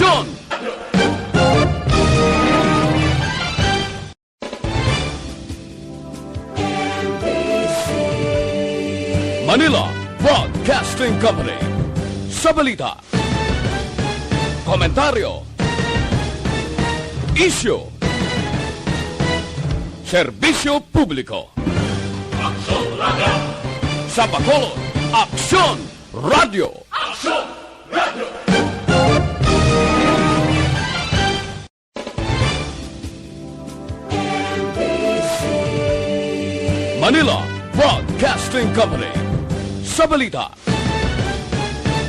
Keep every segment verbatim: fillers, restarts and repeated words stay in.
Aksyon! Manila Broadcasting Company. Sa balita, komentaryo, isyu, serbisyo publiko. Aksyon Radio! Sa Bacolod, Aksyon Radio! Aksyon Radio! Manila Broadcasting Company. Sa balita,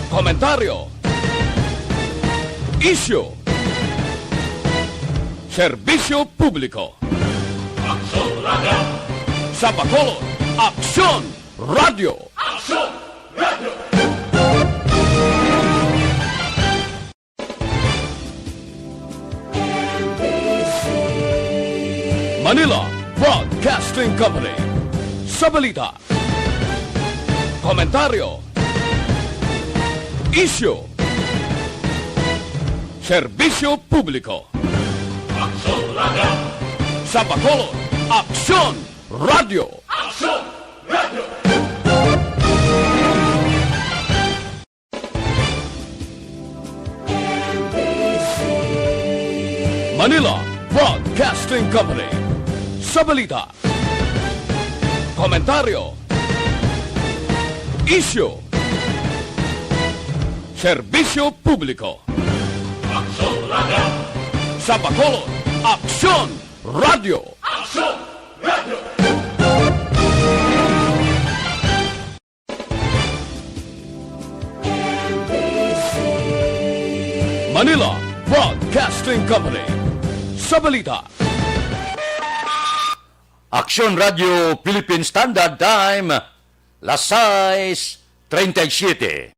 komentaryo, isyu, serbisyo publiko. Aksyon Radio! Sa Bacolod, Aksyon Radio! Aksyon Radio! Manila Broadcasting Company. Sa balita, komentaryo, isyu, serbisyo publiko. Aksyon Radio! Sa Bacolod, Aksyon Radio! Aksyon Radio! Manila Broadcasting Company. Sa balita, komentaryo, isyu, serbisyo publiko. Aksyon Radio! Sa Bacolod, Aksyon Radio! Aksyon Radio! Manila Broadcasting Company. Sa balita, Aksyon Radio Philippine Standard Time, las sais treinta y siete.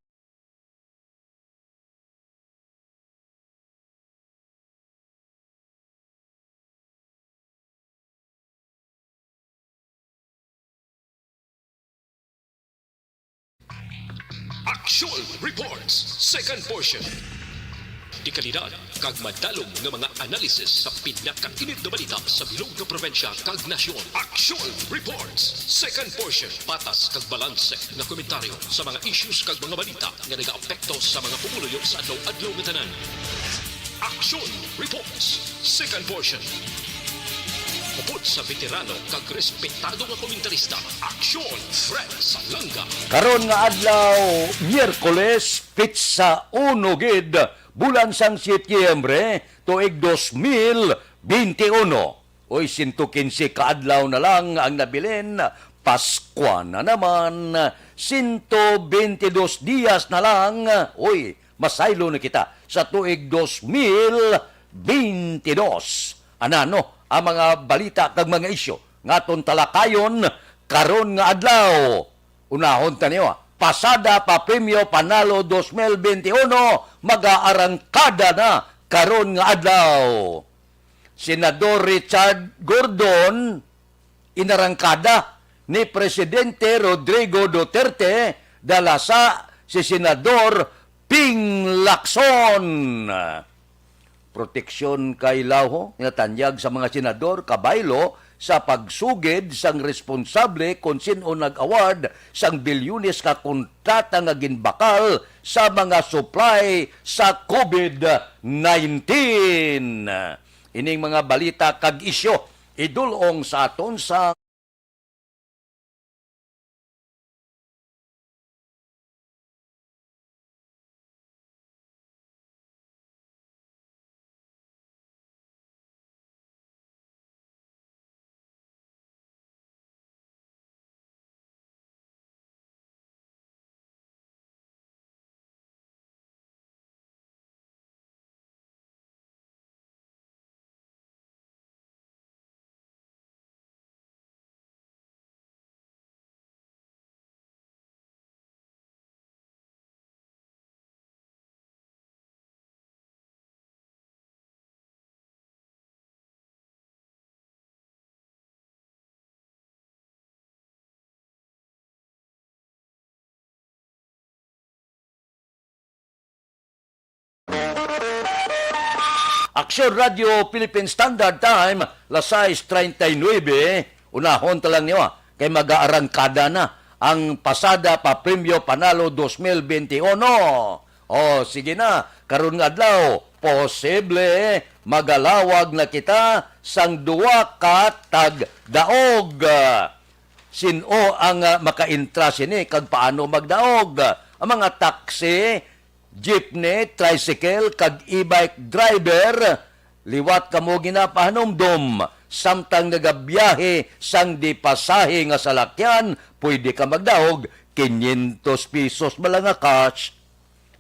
Aksyon Reports, second portion. Dekalidad kag madalom nga mga analisis sa pinakainit nga balita sa bilog nga probinsya kag nasyon. Aksyon Reports, second portion. Patas kag balanse nga komentaryo sa mga issues kag mga balita nga nagaapekto sa mga pumuluyo sa adlaw-adlaw nga tanan. Aksyon Reports, second portion. Upod sa veterano kag respetado nga komentarista, Aksyon Fred Salanga. Karon nga adlaw, Miyerkules, petsa uno gid, bulan sang Setyembre, tuig dos mil bente uno. Uy, sento kinse ka adlaw na lang ang nabilin, Paskwa na naman. Sento bente dos dias na lang. Uy, masaylo na kita sa tuig dos mil bente dos. Anano ang mga balita kag mga isyu nga aton talakayon karon nga adlaw? Unahon ta niyo, ah. Pasada pa Premyo Panalo dos mil bente uno, mag-aarangkada na karon nga adlaw. Senador Richard Gordon, inarangkada ni Presidente Rodrigo Duterte, dala sa si Senador Ping Lacson. Proteksyon kay Lauho, natanyag sa mga senador kabaylo sa pagsugid sang responsable kon sin-o nag-award sang bilyones ka kontrata nga ginbakal sa mga supply sa COVID nineteen. Ining mga balita kag isyu idul-ong sa aton sa Aksyon Radio Philippine Standard Time, las sais treinta y nueve. Unahon ta lang niyo, ah, kay mag-aarangkada na ang Pasada pa Premyo Panalo dos mil veintiuno. O, sige na, karon nga adlaw, posible magalawag na kita sang duwa ka tagdaog. Sin-o ang, ah, makaintra sini kag paano magdaog? Ang mga taxi, jeepney, tricycle, kag e-bike driver, liwat kamo ginapahanumdom. Samtang nagabiyahe sang di pasahe nga salakyan, pwede ka magdaog quinientos pesos man lang nga cash.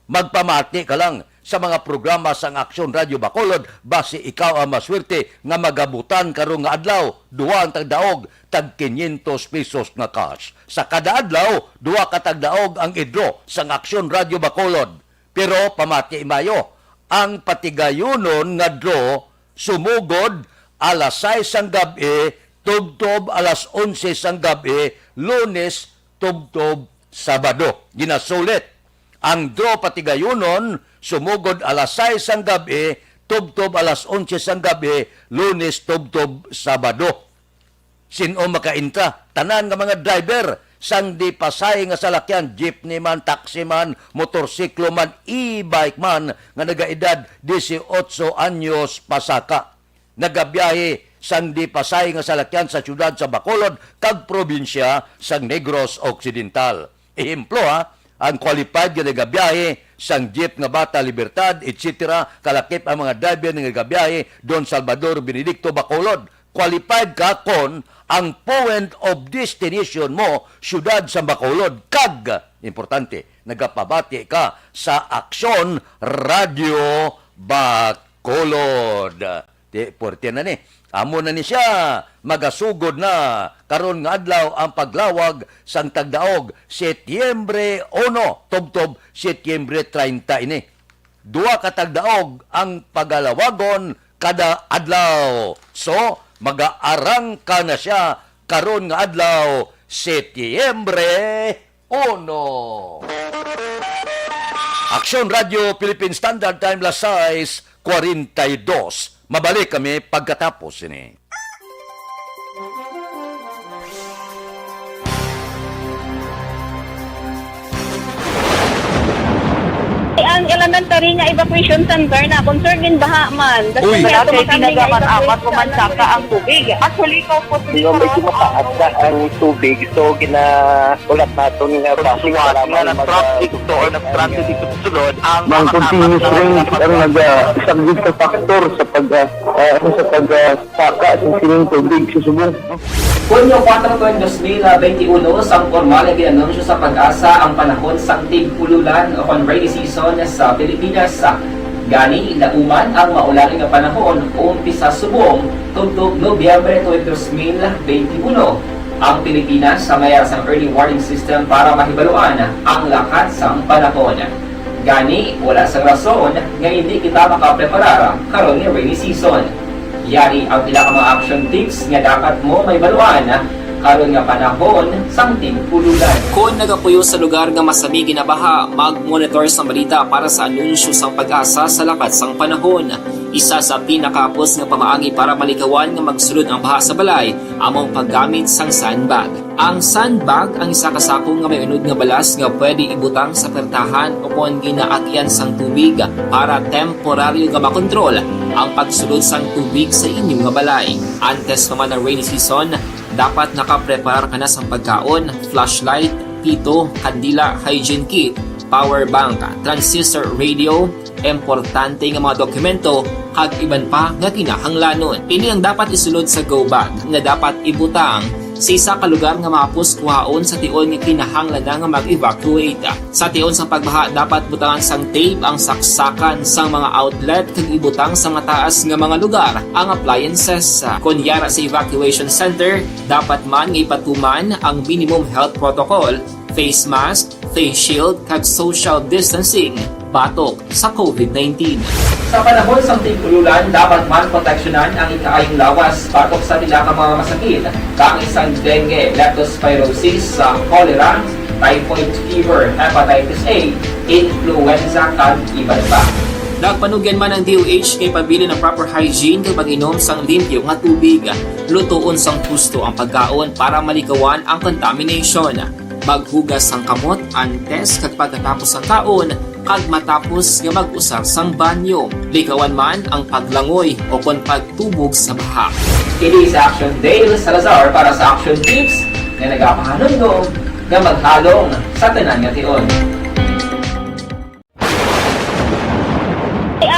Magpamati ka lang sa mga programa sang Aksyon Radio Bacolod, basi ikaw ang maswerte nga magabutan karon nga adlaw. Duha ang tagdaog, tag quinientos pesos nga cash. Sa kada adlaw, duha ka tagdaog ang i-draw sang Aksyon Radio Bacolod. Pero pamati maayo, ang patigayunon nga draw sumugod alas sais sang gab-i, tubtob alas onse sang gab-i, Lunes tubtob Sabado. Ginasulit, ang draw patigayunon sumugod alas sais sang gab-i, tubtob alas onse sang gab-i, Lunes tubtob Sabado. Sin-o makaintra? Tanan nga mga driver sang di pasahe nga salakyan, jeepney man, taxi man, motorsiklo man, e-bike man, nga nagaedad dieciocho anyos pasaka. Nagabiyahe sang di pasahe nga salakyan sa siyudad sa Bacolod kag probinsya sang Negros Occidental. Ehemplo, ha, ang qualified nga nagabiyahe sang jeep nga Bata Libertad, et cetera, kalakip ang mga driver nga nagabiyahe Don Salvador Benedicto Bacolod. Qualified ka kon ang point of destination mo siyudad sa Bacolod kag, importante, nagapabati ka sa Aksyon Radio Bacolod. Di, puwerte na ni. Amo na ni siya. Magasugod na karon nga adlaw ang paglawag sang tagdaog, Setyembre uno, tubtob Setyembre treinta ini. Duha ka tagdaog ang pagalawagon kada adlaw. So, mag-aarangka na siya karon nga adlaw, Setyembre uno. Aksyon Radio Philippine Standard Time, las sais cuarenta y dos. Mabalik kami pagkatapos sini. Ang elementary nga evacuation center na concern gid baha man. Uy. Wala kay kinaga man apat ko man saka ang tubig. Actually, ikaw po. Di ba, medyo mataas na ang tubig. So, gina-, ulat naton nga basi nga nag-traffic to or nag-traffic ito sulod ang mga continuous rain ang nag-, ah, isang sa factor sa pag, ah, ah, ano, sa pag, ah, saka sa sining tubig sa subong. Hunyo kuwatro, dos mil benti uno, sang pormal nga gin-anunsyo sa PAGASA ang panahon sang tig-ululan o kon rainy season sa Pilipinas. Gani, nauman ang maulan nga panahon umpisa subong tubtob Nobyembre tuwing dos mil benti uno. Ang Pilipinas sa may sang early warning system para mahibaluan ang lakat sang panahon. Gani, wala sang rason nga hindi kita makapreparar karon nga rainy season. Yari ang pila ka mga action tips nga dapat mo mahibaluan karon nga panahon sang tig-ululan. Kon nagapuyo sa lugar nga masami ginabaha, mag-monitor sa balita para sa anunsyo sang PAGASA sa lakat sang panahon. Isa sa pinakahapos nga pamaagi para malikawan nga magsulod ang baha sa balay amo ang paggamit sang sandbag. Ang sandbag ang isa ka sako nga may unod nga balas nga pwede ibutang sa pertahan o kon ginaagyan sang tubig para temporaryo nga makontrol ang pagsulod sang tubig sa inyo nga balay. Antes pa man ang rainy season, dapat nakapreparar ka na sang pagkaon, flashlight, pito, kandila, hygiene kit, power bank, transistor radio, importante nga mga dokumento, kag iban pa nga kinahanglanon. Ini ang dapat isulod sa go bag nga dapat ibutang sa isa ka lugar nga mahapos kuhaon sa tion nga kinahanglan na nga mag-evacuate. Sa tion sang pagbaha, dapat butangan sang tape ang saksakan sang mga outlet kag ibutang sa mataas nga mga lugar ang appliances. Kon yara sa evacuation center, dapat man nga ipatuman ang minimum health protocol, face mask, face shield, kag social distancing batok sa COVID nineteen. Sa panahon sang tig-ululan, dapat man proteksyonan ang ikaayong lawas batok sa pila ka mga masakit, kaangay sang dengue, leptospirosis, sa cholera, typhoid fever, hepatitis A, influenza, kag iban pa. Nagpanugyan man ang D O H nga ipabilin ang proper hygiene kag mag-inom sang limpyo nga tubig. Lutoon sang husto ang pagkaon para malikawan ang contamination. Maghugas sang kamot antes kag pagkatapos sang kaon kag matapos nga mag-usar sang banyo. Likawan man ang paglangoy o kon pagtubog sa baha. Kini sa Action Dale Salazar para sa Action Tips nga nagapahanumdom nga maghalong sa tanan nga tion.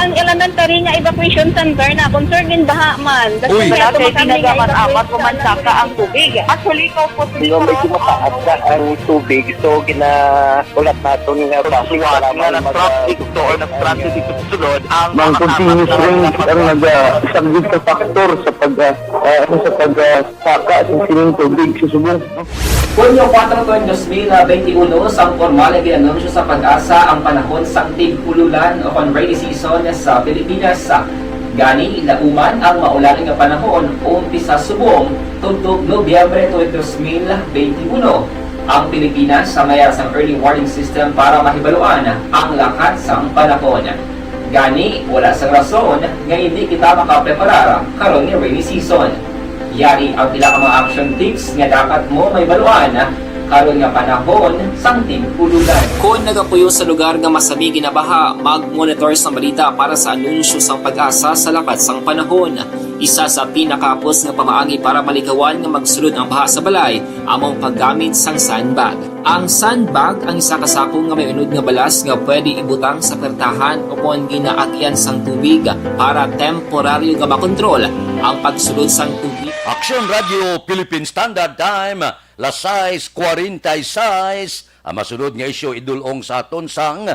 Ang elementary nga evacuation center na concerned in baha man. Uy. Wala kay kinagaman amat ko man saka ang tubig. Actually, ko po. Medyo mataas na ang tubig, so ginaulat naton nga basi nga nag-traffic to or nag-transit dito sa sulod ang mga continuous rains ang nagasaglit sa factor sa pag, ah, ah, ano, sa pag, ah, saka sa sining tubig sa subong. Hunyo kuwatro tuig dos mil benti uno, sang pormal nga gin-anunsyo sa PAGASA ang panahon sang tig-ululan o kon rainy season sa Pilipinas. Gani, lauman ang maulan nga panahon umpisa subong tubtob Nobyembre tuig dos mil benti uno. Ang Pilipinas sa mayar sang early warning system para mahibaluan ang lakat sang panahon. Gani, wala sang rason nga indi kita makapreparar karon nga rainy season. Yari ang pila ka mga action tips nga dapat mo mahibaluan karon nga panahon sang tig-ululan. Kon nagapuyo sa lugar nga masami ginabaha, mag-monitor sang balita para sa anunsyo sang PAGASA sa lakat sang panahon. Isa sa pinakahapos nga pamaagi para malikawan nga magsulod ang baha sa balay amo ang paggamit sang sandbag. Ang sandbag ang isa ka sako nga may unod nga balas nga pwede ibutang sa pertahan o kon ginaagyan sang tubig para temporaryo nga makontrol ang pagsulod sang tubig. Aksyon Radyo Philippine Standard Time, las sais cuarenta y seis. Ang masunod nga isyu idul-ong sa aton sang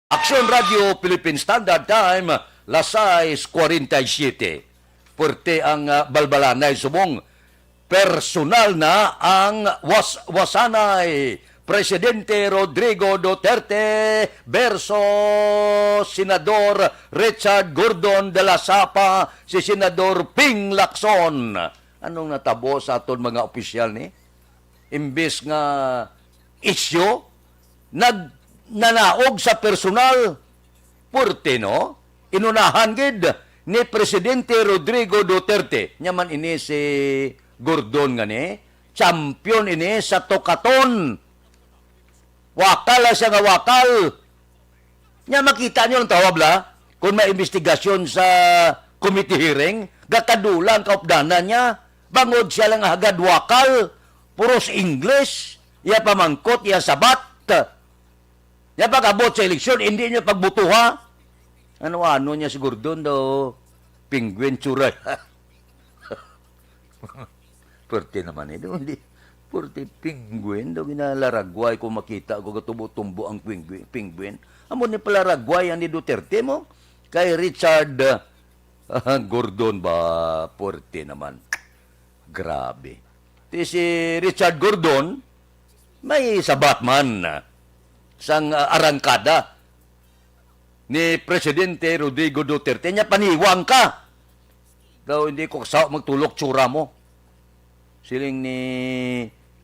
Aksyon Radyo Philippine Standard Time, las sais cuarenta y siete. Puwerte ang, ah, balbalanay subong personal na ang was-, wasanay Presidente Rodrigo Duterte versus Senador Richard Gordon de la Sapa, si Senador Ping Lacson. Anong natabo sa aton mga opisyal ni? Imbes nga isyu, nag-, nanaog sa personal. Puwerte, no? Inunahan gid ni Presidente Rodrigo Duterte. Nya man ini si Gordon nga ni, champion ini sa tukaton. Wakal lang siya nga wakal. Nya makita niyo ang tawab la, kung may investigasyon sa committee hearing, gakadulang kaupdanan niya, bangod siya lang hagad wakal, puros English, iya pamangkot, iya sabat. Nya pag-abot sa eleksyon, hindi niya pagbutuha. Ano-ano niya si Gordon daw, penguin tsura. Puwerte naman eh, daw, hindi. Puwerte penguin daw ginalaragway ko, makita ko gatubo-tumbo ang penguin, penguin. Amo ni palaragway ang ni Duterte mo kay Richard, ah, Gordon ba? Puwerte naman. Grabe. Ti si Richard Gordon, may sabat man, ah, sang, ah, arangkada ni Presidente Rodrigo Duterte. Nya paniwang ka. Daw hindi ko kasawa magtulok tsura mo. Siling ni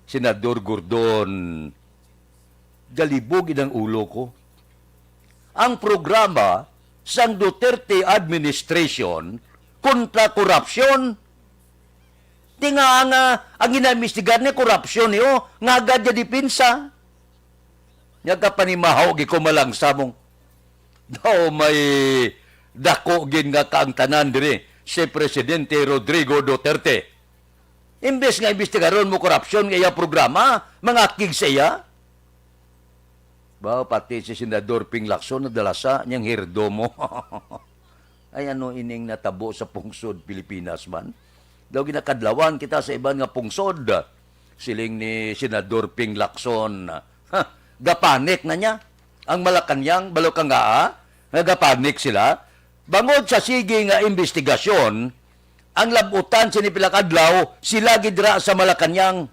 Senador Gordon, galibog gid ang ulo ko. Ang programa sang Duterte administration kontra korupsyon. Di nga nga ang ginaimbestigar ni korupsyon niyo, nga agad niya depensa. Nya kapanimahaw gid ko malang samong. Daw may dako gid nga kaangtanan diri si Presidente Rodrigo Duterte. Imbes nga imbestigaron mo korupsyon nga iya programa, mangakig sa iya. Ba, pati si Senador Ping Lacson nadalasa niyang hirdo mo. Ay, ano ining natabo sa pungsod Pilipinas man? Daw ginakadlawan kita sa iban nga pungsod. Siling ni Senador Ping Lacson, Ha, gapanik na niya ang Malacañang, balo ka nga, ah, nga gapanik sila. Bangod sa sige nga imbestigasyon, ang lab-utan sini pila ka adlaw, sila gid ra sa Malacañang.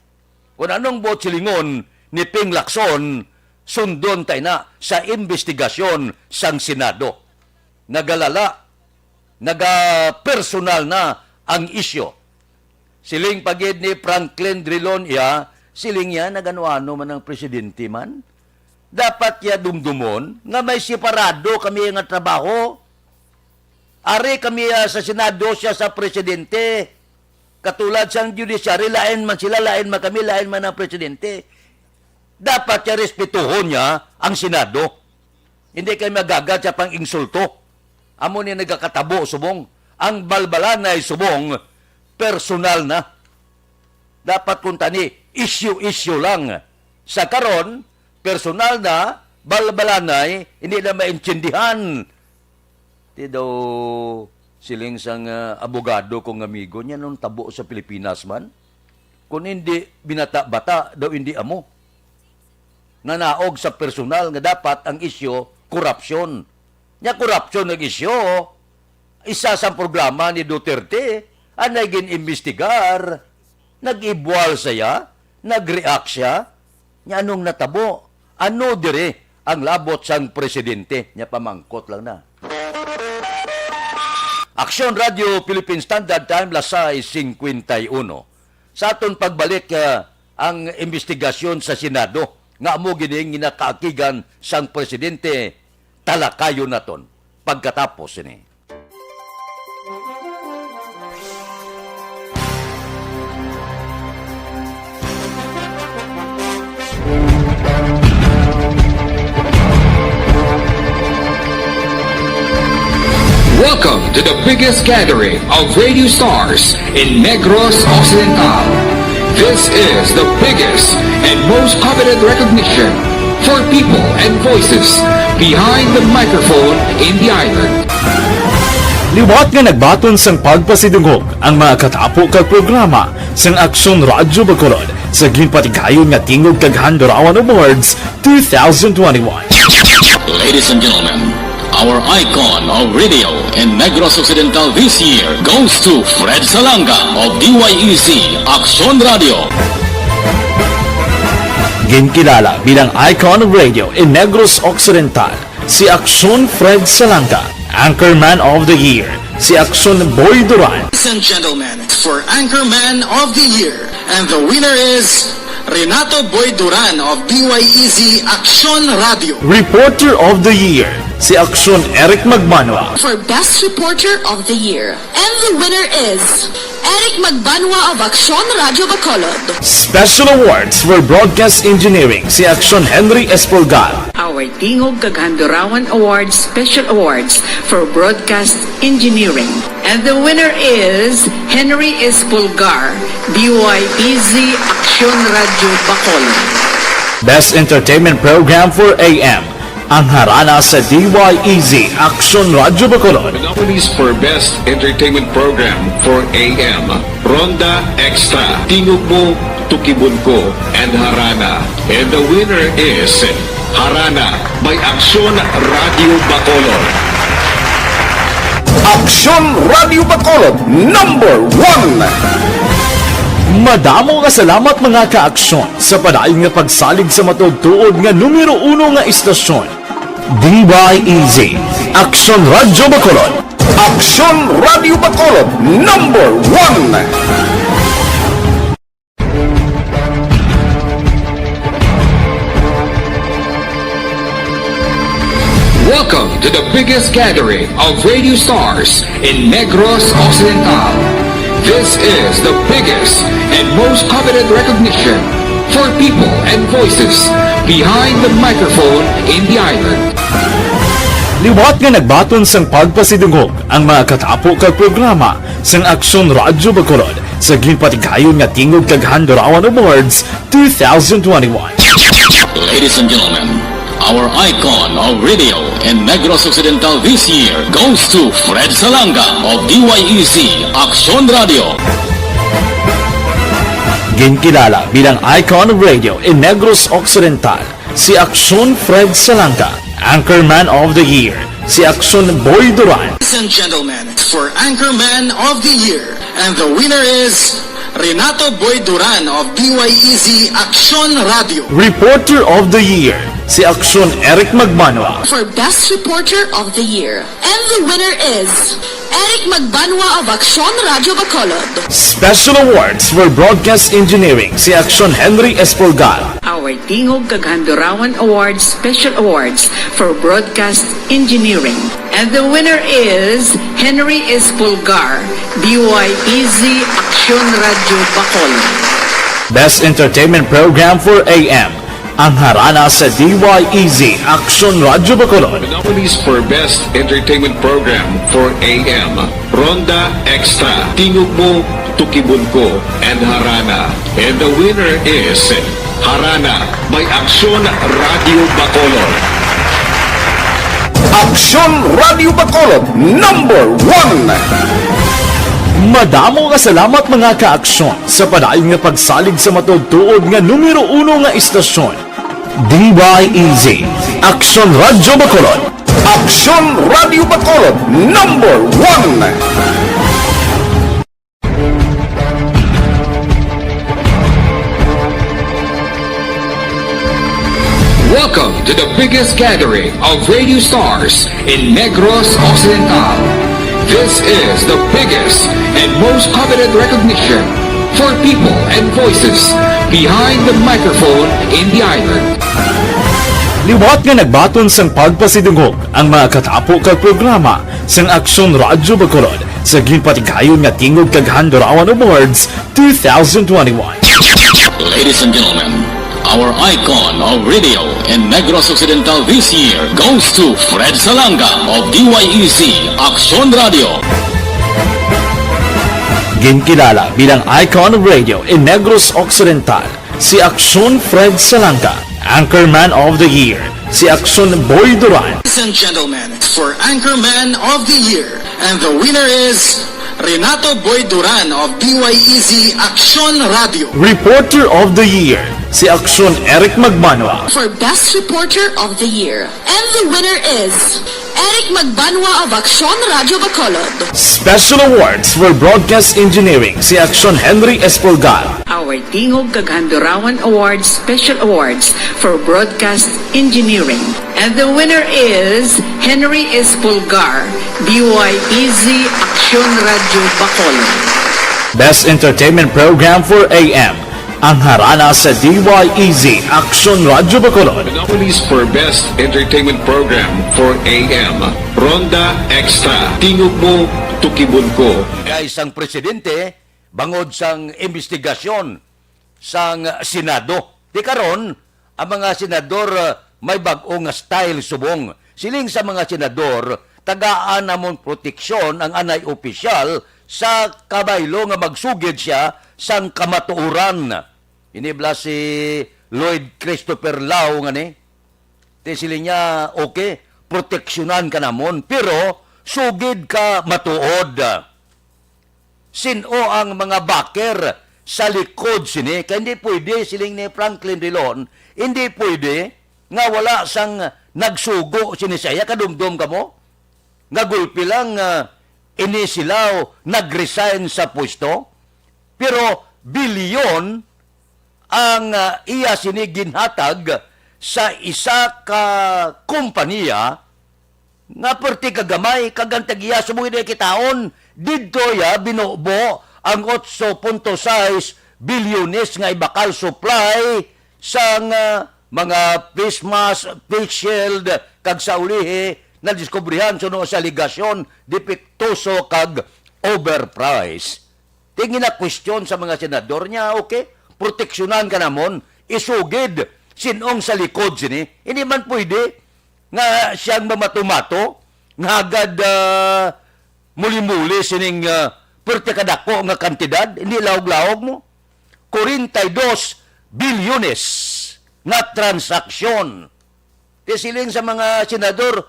Kung anong buot silingon ni Ping Lacson, sundon ta ina sa imbestigasyon sang Senado. Nagalala, nagapersonal na ang isyu. Siling pa gid ni Franklin Drilon iya, siling niya, "Nag-ano-ano man ang presidente man. Dapat iya dumdumon nga may separado kami nga trabaho. Ari kami, ah, sa Senado, siya sa presidente. Katulad sang judiciary, lain man sila, lain man kami, lain man ang presidente. Dapat siya respetuhon niya ang Senado. Hindi kay magagad sa pang-insulto." Amo ni nagakatabo subong. Ang balbalanay subong, personal na. Dapat kung tani, issue-issue lang. Sa karon, personal na, balbalanay, hindi na maintindihan. Ti daw siling sang, ah, abogado kong amigo niya, "Nung tabo sa Pilipinas man, kung hindi binata-bata, daw hindi amo." Nanaog sa personal nga dapat ang isyu, korupsyon. Nya korupsyon ang isyu, isa sa programa ni Duterte, anay gin-imbestigar, nag-ibwal siya, nag-react siya, nya anong natabo? Ano diri ang labot sang presidente? Nya pamangkot lang na. Aksyon Radio Philippine Standard Time, las sais cincuenta y uno. Sa aton pagbalik, ah, ang imbestigasyon sa Senado nga amo gini ginakaakigan sang presidente, talakayon naton pagkatapos sini. Welcome to the biggest gathering of radio stars in Negros Occidental. This is the biggest and most coveted recognition for people and voices behind the microphone in the island. Liwat nga nagbaton sang pagpasidungog ang mga katapo kag programa sang Aksyon Radyo Bacolod sa ginpatigayon nga Tingog kag Handurawan Awards two thousand twenty-one. Ladies and gentlemen, our icon of radio in Negros Occidental this year goes to Fred Salanga of D Y E Z Aksyon Radio. Ginkilala bilang icon of radio in Negros Occidental si Aksyon Fred Salanga, Anchorman of the Year si Aksyon Boy Duran. Ladies and gentlemen, for Anchorman of the Year, and the winner is Renato Boy Duran of D Y E Z Aksyon Radio. Reporter of the Year si Aksyon Eric Magbanwa. For Best Reporter of the Year, and the winner is Eric Magbanwa of Aksyon Radio Bacolod. Special Awards for Broadcast Engineering si Aksyon Henry Espolgar. Our Tingog kag Handurawan Awards Special Awards for Broadcast Engineering. And the winner is Henry Espolgar, D Y E Z Aksyon Radio Bacolod. Best Entertainment Program for A M, ang Harana sa D Y E Z Aksyon Radio Bacolod. The nominees for Best Entertainment Program for A M, Ronda Extra, Tingog Mo, Tukibon Ko, and Harana. And the winner is Harana by Aksyon Radio Bacolod. Aksyon Radio Bacolod, number one! Madamo nga salamat, mga ka-aksyon, sa padayon nga pagsalig sa matuod-tuod nga numero uno nga istasyon. D Y E Z, Aksyon Radyo Bacolod. Aksyon Radyo Bacolod, number one. Welcome to the biggest gathering of radio stars in Negros Occidental. This is the biggest and most coveted recognition for people and voices behind the microphone in the island. Liwat nga nagbaton sang pagpasidungog ang mga katapo kag programa sang Aksyon Radyo Bacolod sa ginpatigayon nga Tingog kag Handurawan Awards two thousand twenty-one. Ladies and gentlemen, our icon of radio in Negros Occidental this year goes to Fred Salanga of D Y E Z Aksyon Radio. Ginkilala bilang icon of radio in Negros Occidental Si Aksyon Fred Salanga, Anchorman of the Year. Si Aksyon Boy Duran. Ladies and gentlemen, for Anchorman of the Year, and the winner is Renato Boy Duran of D Y E Z Aksyon Radio. Reporter of the Year, si Aksyon Eric Magbanwa. For Best Reporter of the Year, and the winner is Eric Magbanwa of Aksyon Radio Bacolod. Special Awards for Broadcast Engineering, si Aksyon Henry Espolgar. Our Tingog kag Handurawan Awards Special Awards for Broadcast Engineering. And the winner is Henry Espolgar, D Y E Z Aksyon Radio Bacolod. Best Entertainment Program for A M, ang harana sa D Y E Z Aksyon Radio Bacolod. The nominees for Best Entertainment Program for A M, Ronda Extra, Tingog Mo, Tukibon Ko, and Harana. And the winner is Harana by Aksyon Radio Bacolod. Aksyon Radio Bacolod, number one. Madamo nga salamat, mga ka-aksyon, sa padayon nga pagsalig sa matuod-tuod nga numero uno nga istasyon, D Y E Z, Aksyon Radio Bacolod. Aksyon Radio Bacolod, number one. Welcome to the biggest gathering of radio stars in Negros Occidental. This is the biggest and most coveted recognition for people and voices behind the microphone in the island. Liwat nga nagbaton sang pagpasidungog ang mga katapo kag programa sang Aksyon Radyo Bacolod sa ginpatigayon nga Tingog kag Handurawan Awards two thousand twenty-one. Ladies and gentlemen, our icon of radio in Negros Occidental this year goes to Fred Salanga of D Y E Z Aksyon Radio. Ginkilala bilang icon of radio in Negros Occidental, si Aksyon Fred Salanga, Anchorman of the Year, si Aksyon Boy Duran. Ladies and gentlemen, for Anchorman of the Year, and the winner is Renato Boy Duran of D Y E Z Aksyon Radio. Reporter of the Year, si Aksyon Eric Magbanwa. For Best Reporter of the Year, and the winner is Eric Magbanwa of Aksyon Radio Bacolod. Special Awards for Broadcast Engineering, si Aksyon Henry Espolgar. Our Tingog kag Handurawan Awards Special Awards for Broadcast Engineering. And the winner is Henry Espolgar, D Y E Z Aksyon Radio Bacolod. Best Entertainment Program for A M, ang harana sa D Y E Z Aksyon Radio Bacolod. The nominees for Best Entertainment Program for A M, Ronda Extra, Tingog Mo, Tukibon Ko. Guys, ang presidente, bangod sang imbestigasyon sang Senado. Ti karon, ang mga senador, uh, may bag-o nga style subong. Siling sa mga senador, tagaan namon proteksyon ang anay opisyal sa kabaylo nga magsugid siya sang kamatuoran. Ini bala si Lloyd Christopher Lao nga ni. Ti siling niya, okay, proteksyonan ka namon, pero sugid ka matuod. Sin-o ang mga backer sa likod sini? Kay hindi pwede, siling ni Franklin Drilon, hindi pwede nga wala sang nagsugo sini sa iya. Kadumdom kamo nga gulpi lang, ah, ini sila nag-resign sa pwesto? Pero bilyon ang, ah, iya sini ginhatag sa isa ka kompanya nga perti ka gamay, kag ang tag-iya subong iya kitaon, didto iya binubo ang otso punto sais bilyones nga ibakal supply sang, ah, mga face mask, face shield, kag sa ulihi nadiskubrihan suno sa alegasyon depektoso kag overpriced. Ti ginakwestiyon sa mga senador niya, okay, proteksyonan ka namon, isugid, sin-ong sa likod sini, hindi man pwede nga siyang mamato-mato, nga agad, ah, muli-muli sining, ah, perti kadako nga kantidad, hindi lahog-lahog mo. Forty-two bilyones nga transaksyon. Ti siling sa mga senador,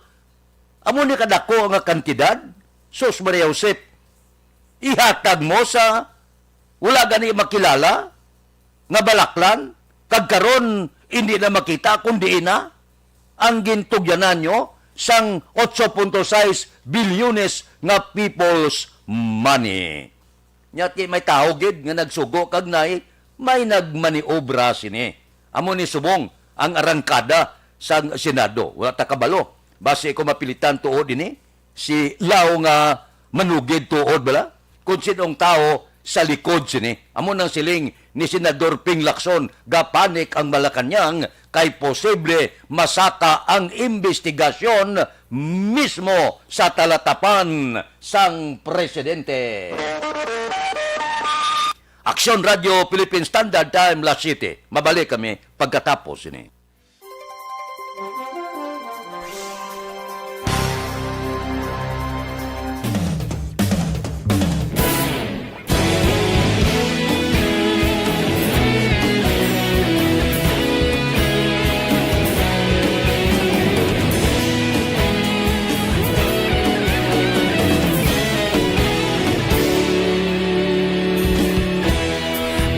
amo ni kadako nga kantidad, sus Maria Josep, ihatag mo sa wala gani makilala nga balaklan, kag karon hindi na makita kung diin na ang gintugyanan nyo sang otso punto sais bilyones nga people's money. Nya ti may tawo gid nga nagsugo kag nay may nagmaniobra sini. Amo ni subong ang arangkada sa Senado. Wala ta kabalo. Basi ko mapilitan tuod ini, si Lao nga manugid tuod bala? Kung sinong tawo sa likod sini. Amo nang siling ni Senador Ping Lacson, gapanik ang Malacañang kay posible masaka ang imbestigasyon mismo sa talatapan sang presidente. Aksyon Radyo Philippine Standard Time, Las Siete. Mabalik kami pagkatapos sini.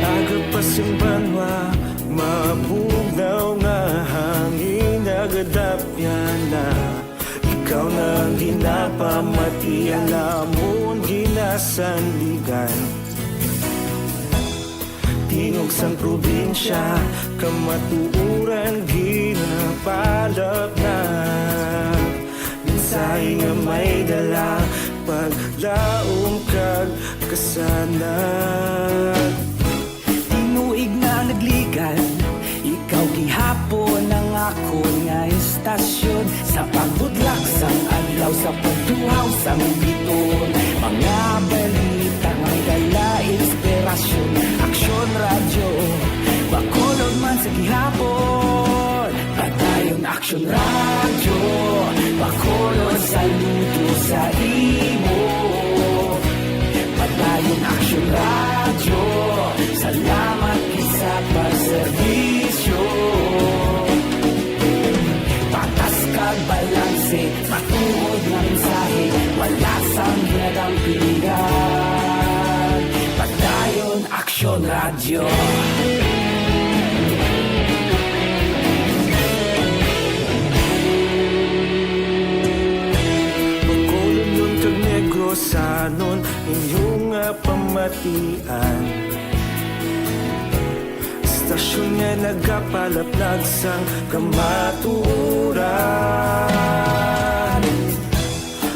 Aga pa sing banwa, mabugnaw nga hangin, nagadapyan na. Ikaw na ang ginapamati, ang amon ginasandigan. Tingog sang probinsya, kamatuoran ginapalapnag. Mensahe nga may dala, paglaom kag kasanag. Tinuig na nagligan, ikaw gihapon ang akon nga istasyon. Sa pagbutlak sang adlaw, sa pagtuhaw sang bituon, mga balita may dala inspirasyon. Aksyon Radyo, Bacolod man sa gihapon. Padayon Aksyon Radyo, Bacolod, saludo sa imo. Padayon Aksyon Radyo, salamat gid sa pagserbisyo. Patas kag balanse, matuod nga mensahe, wala sang ginadampigan. Padayon Aksyon Radyo. Bacolodnon kag Negrosanon, inyo nga pamatian. Istasyon nga nagapalapnag sang kamatuoran.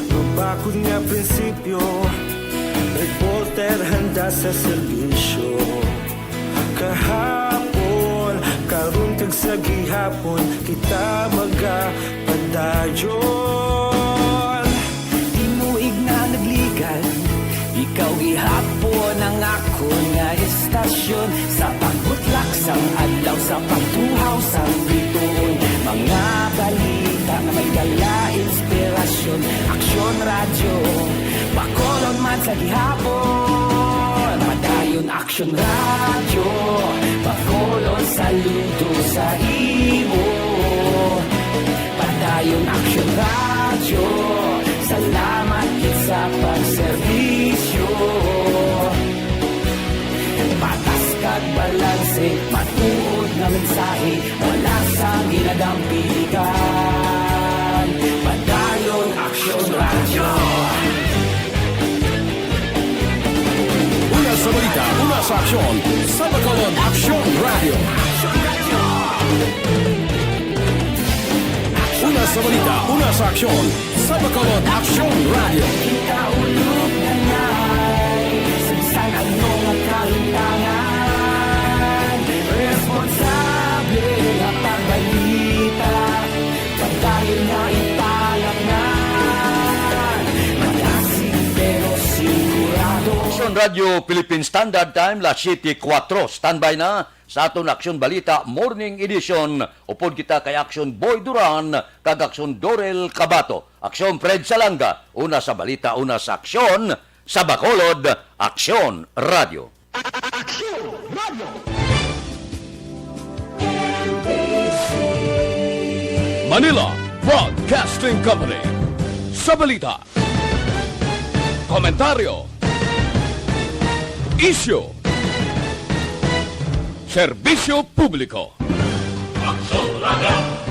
Mabakod nga prinsipyo, reporter handa sa serbisyo. Kahapon, karon, kag sa gihapon, kita magapadayon. Tinuig na nagligan, ikaw gihapon ang akon nga istasyon. Sa pagbutlak sang adlaw, sa pagtuhaw sang bituon, mga balita nga may dala inspirasyon. Aksyon Radyo, Bacolod man sa gihapon. Padayon Aksyon Radyo, Bacolod, saludo sa imo. Padayon Aksyon Radyo, salamat gid sa pagserbisyo. Patas kag balanse, matuod nga mensahe, wala sang ginadampigan. Padayon Aksyon Radyo. Una sa balita, una sa aksyon, sa Bacolod Aksyon Radyo. Una sa balita, una sa aksyon, sa Bacolod Aksyon Radyo. Kita ulog na na'y sa bisan ano nga kahimtangan. Responsable nga pagbalita, padayon nga ipalatnan. Malasig pero sigurado. Aksyon Radyo Philippine Standard Time, las siete kuwatro. Standby na sa aton Aksyon Balita Morning Edition. Upod kita kay Aksyon Boy Duran kag Aksyon Dorel Cabato. Aksyon Fred Salanga, una sa balita, una sa aksyon, sa Bacolod, Aksyon Radyo. Aksyon Radyo. Manila Broadcasting Company. Sa balita, komentaryo, isyu, serbisyo publiko. Sobrang